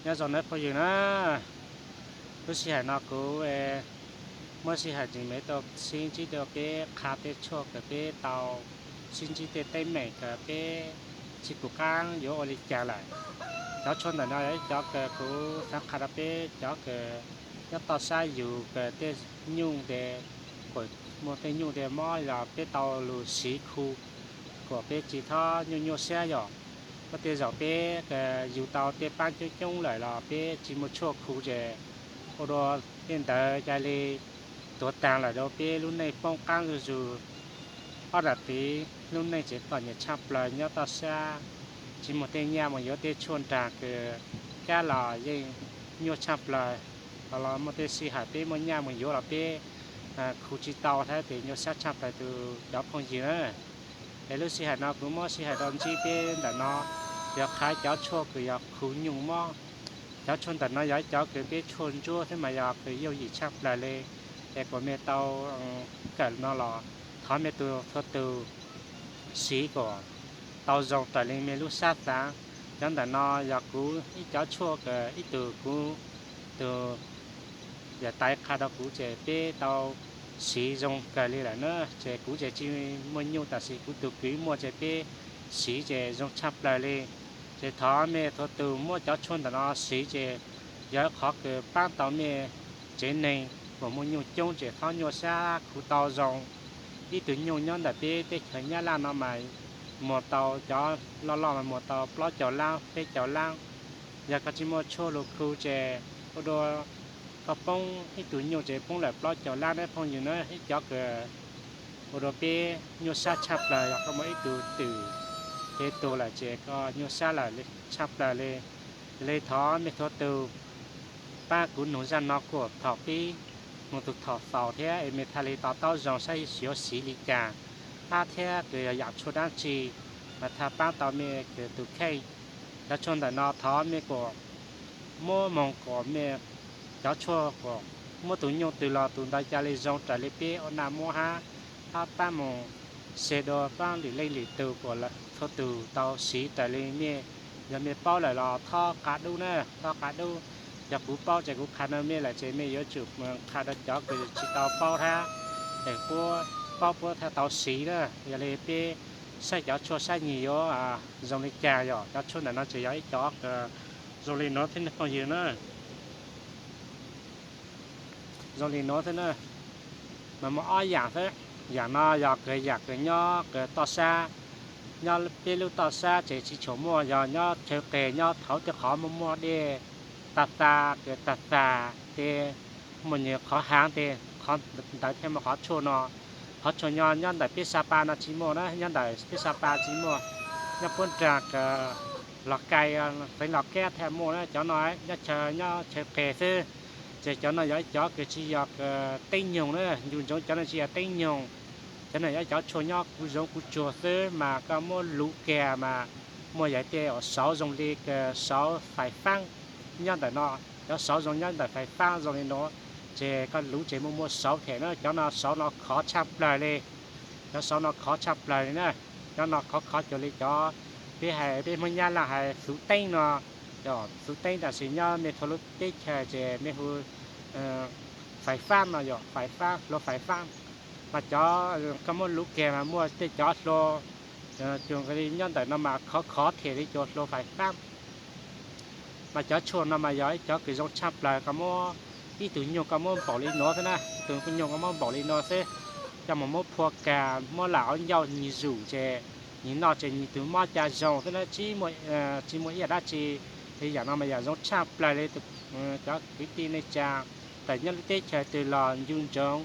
Nyob zoo nawb phooj ywg na, lub sij hawm no kuv muab sij hawm ntsis me tau sib ntsib rau peb qha tej tshuaj kws peb tau sib ntsib tej teeb meem kws peb tsis pum qaab yuav ua li cas lawm. Cov tshuaj ntawm no yog ib cov kws kuv xaav qha rau peb cov kws nyob toj sab yug kws tej nyuj tes, kuas muaj tej nyuj tes mob los peb tau lug siv khu kuas peb tsis txhob nyuaj nyuaj siab yom. Muaj tej zaum peb yug tau tej paab coob coob lawm los peb tsis muaj tshuaj khu ces ua rua tej ntawd ca le tuav taag lawm rau peb lub neej poob qaab zuj zug. Ob dam tiv lub neej tseem txom nyem tshaj plawg nyob toj sab, tsis muaj tej nyaj moog yuav tej tshuaj nraag kws kab los yeej nyuaj tshaj plawg. Ho los muaj tej sij hawm peb muaj nyaj moog yuav los peb khu tsis tau thiab tes nyuaj sab tshaj plawg tus cov phooj ywg na. Es lub sij hawm no kuv muab sij hawm rau ntsib peb ntawm no, yog qha cov tshuaj kws yog khu nyuj mob. Cov tshuaj ntawm no yog ib cov kws peb tshuaj ntsuab thiab mas yog kws yooj yim tshaj plawg le. Es kuas mej tau kawm no los thov mej txhua tus siv kuas tau zoo raws li mej lub sab xaav. Cov ntawm no yog kuv ib cov tshuaj kws ib tug kuv tug yawm taiv qha rau kuv ces peb tau siv zoo kawg li lawm na. Ces kuv ces tsis muaj nyuj tab sis kuv tus kwv muaj ces peb siv ces zoo tshaj plawg li. Ces thov mej txhua tus muab cov tshuaj ntawm no siv ces yog qhov kws paab tau mej tsev neeg uas muaj nyuj coob ces txhob nyuaj sab khu tau zoo. Ib tug nyuj nyob ntawm peb teb chaws Nyab Laj no mas muag tau cov loj loj mas muag tau plaub caug lab peb caug lab. Yog koj tsis muaj tshuaj lug khu ces ua rua koj poob ib tug nyuj ces poob lawm plaub caug lab na phooj ywg na. Ib cov kws ua rua peb nyuaj sab tshaj plawg yog koj muaj ib tug twm peb tuag lawm ces koj nyuaj sab lawm tshaj plawg li. Yog li thov mej txhua tus paab kuv nug zaj no kuas thaum pib moog txug thaum xaus thiab es mej txhaj li to taub zoo saib yuav siv li cas, hab thiab kws yog yaam tshuaj dlaab tsi mas txhaj paab tau mej kws tus kheej. Cov tshuaj ntawm no thov mej kuas muab moog kuas mej cov tshuaj kuas muab tus nyuj twg los tus ntawd ca le zoo raws li peb ua naj muab hab, hab paab moog share dua paab lwm leej lwm tug kuas txhua tus tau siv raws li mej. Yog mej paub lawm los txhob qha dub na, txhob qha dub. Yog kuv paub ces kuv qha rau mej lawm ces mej yuav tsum qha rau cov kws tsis tau paub hab, es puab paub puab thiaj tau siv na. Yog li peb saib cov tshuaj sab nyim yuav zoo li cas. Yog cov tshuaj ntawm no tseem yog ib cov zoo li nuav thiab phooj ywg na. Zoo li nuav xwb na, mas muaj ob yaam xwb. Yaam no yog kws yaam kws nyob kws toj sab, nyob peb lub toj sab ces tsis tshua muaj, yog nyob chaw qes nyob thaum tej qhov muaj muaj dej tag tag kws tag tag tes muaj nyuag qhov haav tes qhov ntawd thiaj muaj qhov tshuaj no. Qhov tshuaj nyob nyob ntawm peb Sa Pa no tsis muaj na, nyob ntawm peb Sa Pa tsis muaj, nyob puab nraag kws Los Kais, feev Los Kab thiaj muaj na. Cov no nyob chaw, nyob chaw qes xwb. Ces cov no yog ib cov kws tsis yog teeb nyoog na, ncu ntsoov cov no tsis yog teeb nyoog. Cov no yog ib cov tshuaj nyob kuv zoov kuv tsuag xwb mas koj muab luv kiag mas muaj yog tej uas sauv zoo li kws sauv fais faab nyob ntawm no. Cov sauv zoo nyob ntawm fais faab zoo li no, ces koj luv ces muaj muaj sauv them na. Cov no sauv no khov tshaj plawg li. Cov sauv no khov tshaj plawg li na. Cov no khov khov cuag li cov peb hais, peb Hmoob Nyab Laj hais xuv teeb no, xuv teeb tab sis nyob mej txhua lub teb chaws ces mej hu fais faab no, yog fais faab, hlua fais faab. Mas cov koj muab luv kiag mas muaj tej cov hlua cuag li nyob ntawm no mas khov khov them li cov hlua fais faab. Mas cov tshuaj no mas yog ib cov kws zoo tshaj plawg, koj muab ib tug nyuj koj muab npaum li no xwb na, ib tug nyuj koj muab npaum li no xwb, coj mus muab phua kag muab lam ob ncauj nyig zum ces nyig noj ces nyig tug mob ca zoo xwb na, tsis muaj ib yam dab tsi. Li yaam no mas yam zoo tshaj plawg li. Cov kwv tij neej tsaa tawm nyob lub teb chaws twg los ncu ntsoov,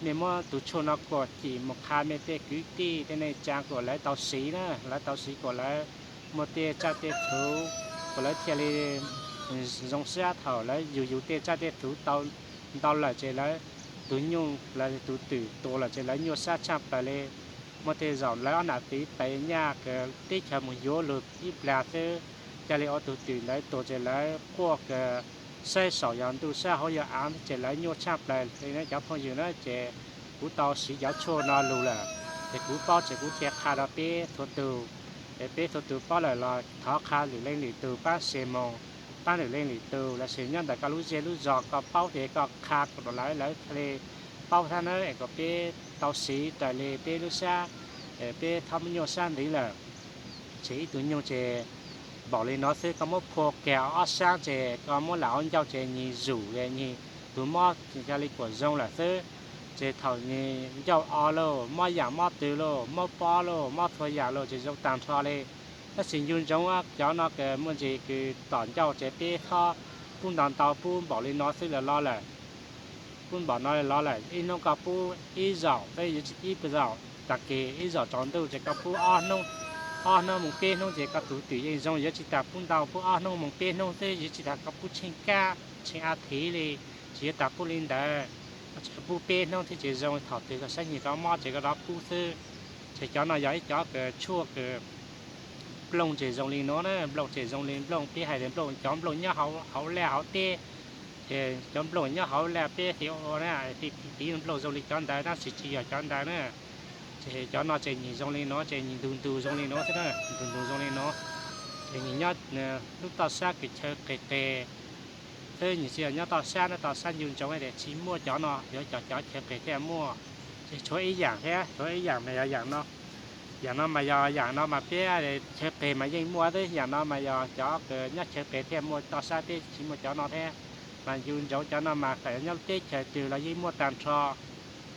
mej muab tus tshuaj no kuam cim mus qha mej tej kwv tij tej neej tsaa kuas lawv tau siv na, lawv tau siv kuas lawv muaj tej tsaj tej txhu, kuas lawv thiaj li zoo sab thaum lawv yug yug tej tsaj tej txhu tau ntau lawm ces lawv tus nyuj los tus twm tuag lawm ces lawv nyuaj sab tshaj plawg li. Muaj tej zaum lawv ob nam txiv pes nyaj kws teb chaws mus yuav lug ib plag xwb, ca le ua tug twm ntawd tuag ces lawv quaj kws saib saum yog ntuj sab hauv yog aav ces lawv nyuaj tshaj plawg li na cov phooj ywg na. Ces kuv tau siv cov tshuaj no lug lawm, ces kuv paub ces kuv thiaj qha rau peb txhua tug. Es peb txhua tug paub lawm los thov qha lwm leej lwm tug pab share moog. paab lwm leej lwm tug los sis nyob ntawm koj lub zej lub zog koj paub ces koj qha kuas rau lawv, lawv thiaj li paub thab nawb, es kom peb tau siv raws li peb lub sab, peb txhob muaj nyuaj sab ntiv lawm. Ces ib tug nyuj ces npaum li no xwb, koj muab phua kiag ob sab ces koj muab lam ua ncauj ces nyig zus, nyig tus mob cog li kuam zoo lawm xwb. Ces thaum nyig ncauj o lauj, mob yaam mob twg lauj, mob pob lauj, mob txhua yaam lauj ces zoo taag nrho li. Tab sis ncu ntsoov cov no kws muaj ntsis kws tom ncauj ces peb txhob pub ntau ntau, pub npaum li no xwb los lawm. Pub npaum no los lawm, ib hnub koj pub ib zaug, peb yuav tsis ib zaug taag kis, ib zaug tsaus ntuj ces koj pub ob hnub, ob hnub moog peb hnub ces koj tus twm yeej zoo. Yuav tsis tas pub ntau, pub ob hnub moog peb hnub xwb, yuav tsis tas koj pub tsheej kab tsheej a thiv li, tsis yuav tas pub li ntawd. Koj tsuas pub peb hnub thiab ces zoo, thaum twg koj saib nyig rov mob ces koj rov pub xwb. Ces cov no yog ib cov kws tshuaj kws nplooj ces zoo li no na, nplooj ces zoo li nplooj peb hais tias nplooj, cov nplooj nyob hauv laj hauv teb, ces cov nplooj nyob hauv laj peb thiaj ua na, tiv nplooj zoo li cov ntawd tab sis tsis yog cov ntawd na. Ces cov no ces nyig zoo li no ces nyig ntug ntug zoo li no xwb na, ntug ntug zoo li no. Ces nyig nyob lub toj sab kws chaw qis qis xwb, nyig tsis yog nyob toj sab na, toj sab ncu ntsoov tias tsis muaj cov no, yuav cov, cov chaw qis thiaj muaj. Ces tshuav ib yaam thiab, tshuav ib yaam mas yog yaam no. Yaam no mas yog yaam no mas peb chaw qis mas yeej muaj xwb, yaam no mas yog cov kws nyob chaw qis thiaj muaj, toj sab peb tsis muaj cov no thiab. Mas ncu ntsoov cov no mas txawm yog nyob lub teb chaws twg los yeej muaj tag nrho.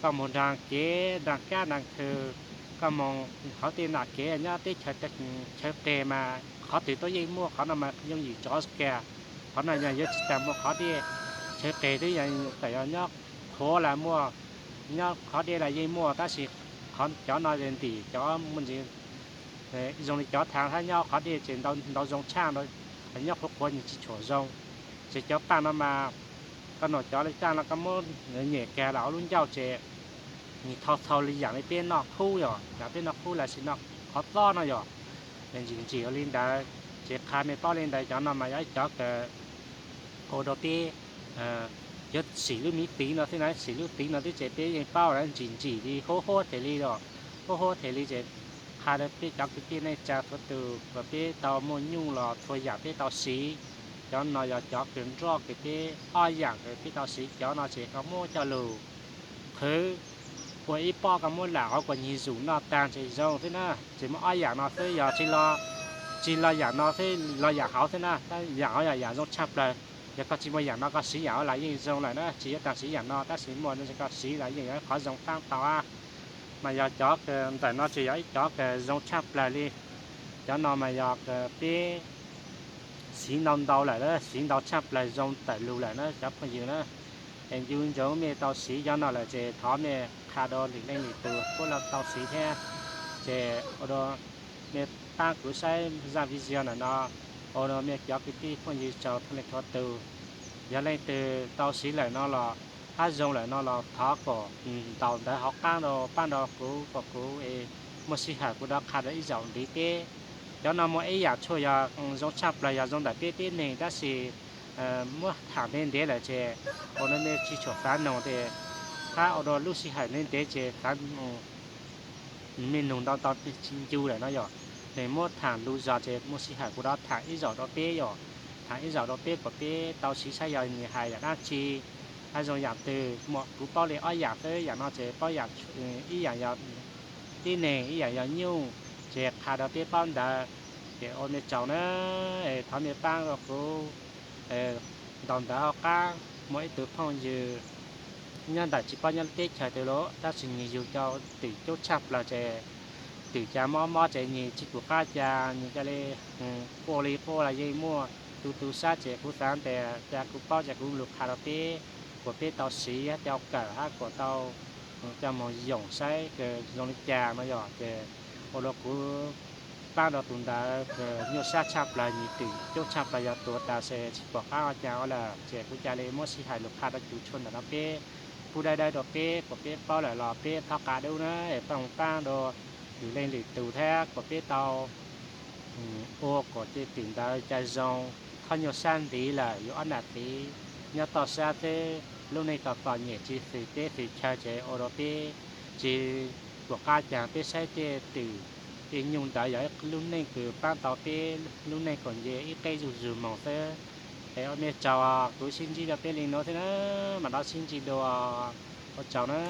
Koj moog nraag kev nraag kab nraag khw, koj moog hauv tej nam kev nyob teb chaws, chaw qis mas qhov twg tuaj yeej muaj, qhov no mas yooj yim tshaj kag. Qhov no yog yuav tsis tas muaj qhov dej, chaw qis twb yog txawm yog nyob qhuav los muaj, nyob qhov dej los yeej muaj, tab sis qhov cov no ntim cov muaj ntsis zoo li cov thav thab nyob qhov dej ces ntau zoo tshaj, nyob qhuav qhuav nyig tsis tshua zoo. Ces cov paaj no mas koj num cov li paaj no koj muab nyem kag los hauv lub ncauj ces nyig thau txhau li yaam li peb noj qhub, yog yaam peb noj qhub los sis noj qhov txob no yog ntsim ntsim ua li ntawd. Ces qha mej paub li ntawd, cov no mas yog ib cov kws ua rau peb yuav sim lub miv tiv no xwb na, sim lub tiv no xwb ces peb yeej paub lawm, ntsim ntsim li huab huab them li os, huab huab them li ces qha rau peb cov kwv tij neej tsa txhua tus kom peb tau muaj nyuj los txhua yaam peb tau siv. Cov no yog cov kws nroj kws peb ob yaam kws peb tau siv, cov no ces koj muab coj lug qhwv ua ib pob koj muab lam hauv kuas nyig zus noj taag ces zoo xwb na. Ces muaj ob yaam no xwb, yog tsis los yaam no xwb, los yaam hauv xwb na, tab yaam hauv yog yaam zoo tshaj plawg. Yog koj tsis muaj yaam no koj siv yaam hauv los yeej zoo lawm na, tsis yuav taag siv yaam no tab sis muaj koj siv los yeej yog ib qhov zoo taab tau. Mas yog cov ntawm no ces yog ib cov kws zoo tshaj plawg li. Cov no mas yog peb siv ntau ntau lawm, siv ntau tshaj plawg zoo tawm lug lawm na cov phooj ywg na. Es ncu ntsoov mej tau siv cov no lawm ces thov mej qha rau lwm leej lwm tus puab los tau siv thiab. Ces ua rau mej paab kuv saib zaj video ntawm no, ua rau mej cov kwv tij phooj ywg tsaug txhua leej txhua tus. Yog leej twg tau siv lawm no los hab zoo lawm no los thov kom ntaus ntawv hauv qaab rau paab rau kuv kom kuv muaj sij hawm kuv rov qha rau ib zaug ntxiv peb. Cov no muaj ib yaam tshuaj yog zoo tshaj plawg yog zoo ntawm peb tib neeg tab sis muab tham ntev ntev lawm ces ua rau mej tsis tshua xav noog ces hab ua rau lub sij hawm ntev ntev ces xav mej noog ntau ntau tsis ncu lawm no yog. Mej muab tham lug zog ces muaj sij hawm kuv rov tham ib zaug rau peb yog, tham ib zaug rau peb kom peb tau siv saib yog nws hais yam dab tsi, hab zoo yam twg. Muaj kuv paub li ob yaam xwb, yaam no ces paub ib yaam yog tib neeg, ib yaam yog nyuj, ces qha rau peb paub ntawd. Ces ua mej tsaug na, thov mej paab rau kuv ntaus ntawv hauv qaab. Muaj ib tug phooj ywg nyob ntawm tsis paub nyob lub teb chaws twg lawm tab sis nws yug cov twm coob tshaj plawg ces twm cas mob mob ces nws tsis pum qab cas, nws ca li quaj li quaj los yeej muaj. Tu tu sab ces kuv xav tias cas kuv paub ces kuv lug qha rau peb, kuas peb tau siv tau kawm hab kuas tau coj moog yoom saib zoo li cas no yog. Ces ua rau kuv paab rau tus ntawd nyuaj sab tshaj plawg, nws twm coob tshaj plawg yog tuav tas ces tsis pum qab ua cas ua lawm ces kuv ca li muab sij hawm lug qha rau tus tshuaj ntawm no peb, pub dawb dawb rau peb kuas peb paub lawm los peb txhob qab dub na, es pab moog paab rau lwm leej lwm tus thiab kuas peb tau ua kom tej twm ntawd ca zoo, txhob nyuaj sab ntiv lawm. Yug ob nam txiv nyob toj sab xwb, lub neej txom txom nyem tsis xwm teb xwm chaw ces ua rau peb tsis pum qab cas. Peb saib tej twm tej nyuj ntawd yog ib lub neej kws paab tau peb lub neej kom nce ib qeb zuj zug moog xwb. Es ua mej tsaug, kuv sib ntsib rau peb li nuav thiab na, mam rov sib ntsib dua, ua tsaug na.